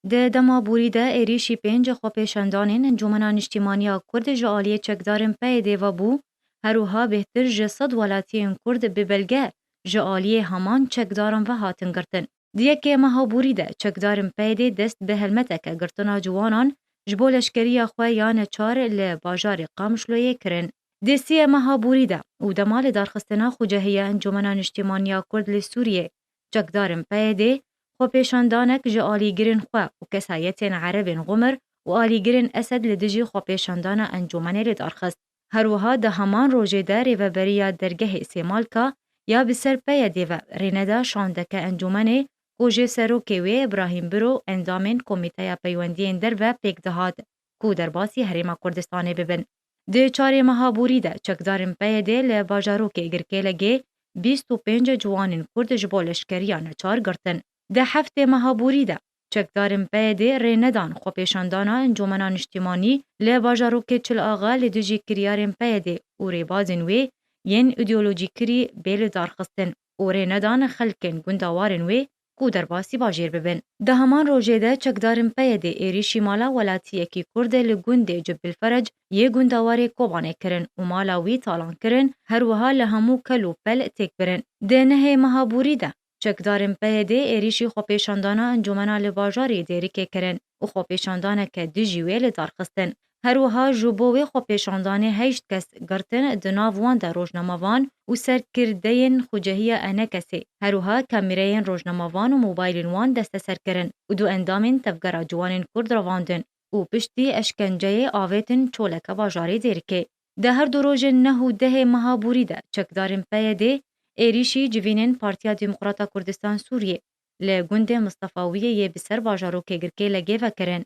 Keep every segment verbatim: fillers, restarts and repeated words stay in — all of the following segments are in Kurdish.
Di dema borî de êrîşî pênc xwepêşandanên Encûmena Niştîmaniya Kurd ji aliyê çekdarên P Y D'ê ve bû, her wiha bêhtir ji sed welatiyên Kurd bi belge ji aliyê heman çekdaran ve hatin girtin. Di yekê meha borî de çekdarên P Y D'ê dest bi helmeteke girtina ciwanan ji bo leşkeriya xwe ya neçar li bajarê Qamişloyê kirin. Di siyê meha borî de û dema lidarxistina xucehiya Encûmena Niştîmaniya Kurd li Sûriyê, çekdarên P Y D'ê xwepêşandanek ji alîgirên xwe û kesayetên erebên Xumir û alîgirên Esed li dijî xwepêşandana encûmenê li dar xist. Her wiha di heman rojê de rêveberiya dergehê Sêmalka ya bi ser P Y D'ê ve rê neda şandeke encûmenê ku jê serokê wê Îbrahîm Biro endamên Komîteya Peywendiyên Derve pêk dihat ku derbasî Herêma Kurdistanê bibin. Di çarê meha borî de çekdarên P Y D'ê li bajarokê Girkêlegê bîst û pênc ciwanên Kurd ji bo leşkeriya neçar girtin. Di heftê meha borî de çekdarên P Y D'ê rê nedan xwepêşandana Encûmena Niştîmanî li bajarokê Çil Axa li dijî kiryarên P Y D'ê û rêbazên wê yên îdeolojîkirî bê lidarxistin û rê nedan xelkên gundawarên wê ku derbasî bajêr bibin. Di heman rojê de çekdarên P Y D'ê êrîşî mala welatiyekî Kurd li gundê Cibilferec yê gundawarê Kobanê kirin û mala wî talan kirin, her wiha li hemû kel û pel têk birin. Di nehê meha borî de çekdarên P Y D'ê êrîşî xwepêşandana encûmena li bajarê Dêrikê kirin û xwepêşandaneke dijî wê li dar xistin. Her wiha ji bo wê xwepêşandanê heşt kes girtin, di nav wan de rojnamevan û serkirdeyên xucehiya ENKSê. Her wiha kamîreyên rojnamevan û mobaylên wan desteser kirin û du endamên Tevgera Ciwanên Kurd revandin û piştî eşkenceyê avêtin çoleke bajarê Dêrikê. Di her du rojên neh û dehê meha borî de çekdarên P Y D'ê êrîşî civînên Partiya Demokrata Kurdistan Sûriyê li gundê Mistefawiyê yê bi ser bajarokê Girkêlegê vekirin.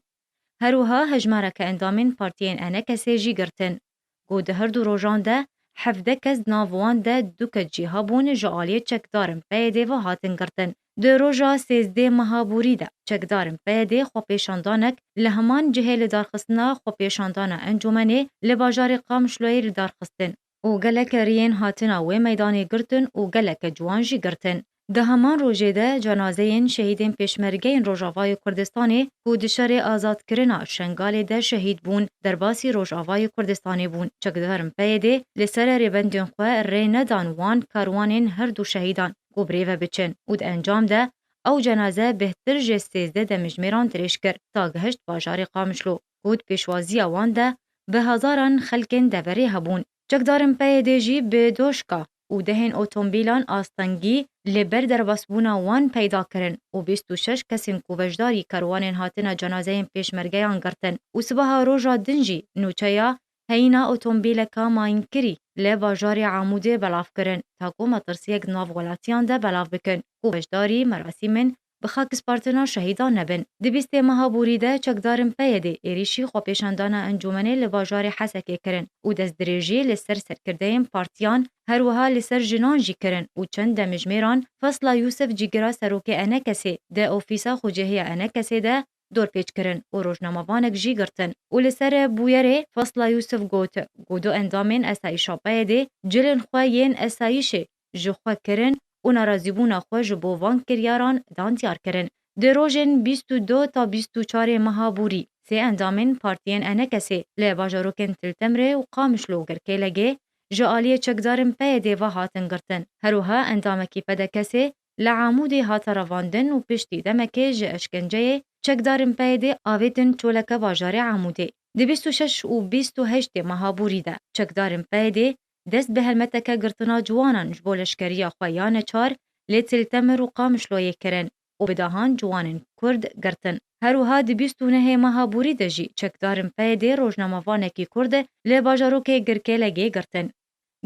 Her wiha hejmareke endamên partiyên ENKSê jî girtin. Ku di her du rojan de hevdeh kes, di nav wan de du kes jî hebûn, ji aliyê çekdarên P Y D'ê ve hatin girtin. Di roja sêzdeh meha borî de çekdarên P Y D'ê xwepêşandanek li heman cihê lidarxistina xwepêşandana encûmenê li bajarê Qamişloyê li dar xistin û gelek riyên hatina wê meydanê girtin û gelek ciwan jî girtin. Di heman rojê de cenazeyên şehîdên pêşmergeyên Rojavayê Kurdistanê ku di şerê azadkirina Şengalê de şehîd bûn, derbasî Rojavayê Kurdistanê bûn. Çekdarên P Y D'ê li ser rêbendên xwe rê nedan wan karwanên her du şehîdan ku bi rê ve biçin û di encam de ew cenaze bêhtir ji sêzdeh demjimêran dirêj kir ta gihişt bajarê Qamişlo ku di pêşwaziya wan de bi hezaran xelkên deverê hebûn. Çekdarên P Y D'ê jî bi doşka û dehên otomobîlan astengî li ber derbasbûna wan peyda kirin û bîst û şeş kesên ku beşdarî karwanên hatina cenazeyên pêşmergeyan girtin û sibeha roja din jî nûçeya heyîna otomobîleka mayînkirî li bajarê Amûdê belav kirin, ta ku metirsiyek di nav welatiyan de belav bikin ku beşdarî merasîmên bi xakispartina şehîdan nebin. Di bîstê meha borî de çekdarên P Y D'ê êrîşî xwepêşandana encûmenê li bajarê Hesekê kirin û destdirêjî li ser serkirdeyên partiyan, her wiha li ser jinan jî kirin û çend demjimêran Fesla Yûsif, cîgira serokê ENKSê, di ofîsa xucehiya ENKSê de dorpêç kirin û rojnamevanek jî girtin û li ser bûyerê Fesla Yûsif got ku du endamên esayîşa P Y D'ê cilên xwe yên esayîşê ji xwe kirin û nerazîbûna xwe ji bo van kiryaran dan diyar kirin. Di rojên bîst û du ta bîst û çarê meha borî, sê endamên partiyên ENKSê li bajarokên Til Temirê û Qamişlo û Girkêlegê ji aliyê çekdarên P Y D'ê ve hatin girtin. Her wiha endamekî P D K'ê li Amûdê hate revandin û piştî demekê ji eşkenceyê çekdarên P Y D'ê avêtin çoleke bajarê Amûdê. Di bîst û şeş û bîst û heştê meha borî de çekdarên P Y D'ê dest bi helmeteke girtina ciwanan ji bo leşkeriya xwe ya neçar li Til Temir û Qamişloyê kirin û bi dehan ciwanên Kurd girtin. Her wiha di bîst û nehê meha borî de jî çekdarên P Y D'ê rojnamevanekî Kurd li bajarokê Girkêlegê girtin.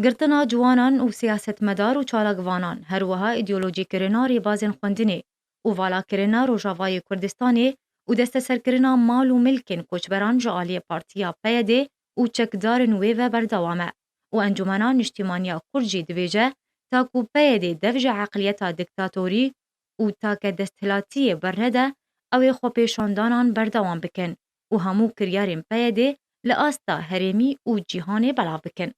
Girtina ciwanan û siyasetmedar û çalakvanan, her wiha îdeolojîkirina rêbazên xwendinê û valakirina Rojavayê Kurdistanê û desteserkirina mal û milkên koçberan ji aliyê partiya P Y D'ê û çekdarên wê ve berdewam e û Encûmena Niştîmaniya Kurd jî dibêje, ta ku P Y D'ê dev ji eqliyeta diktatorî û take desthilatiyê bernede, ew ê xwepêşandanan berdewam bikin û hemû kiryarên P Y D'ê li asta herêmî û cîhanê belav bikin.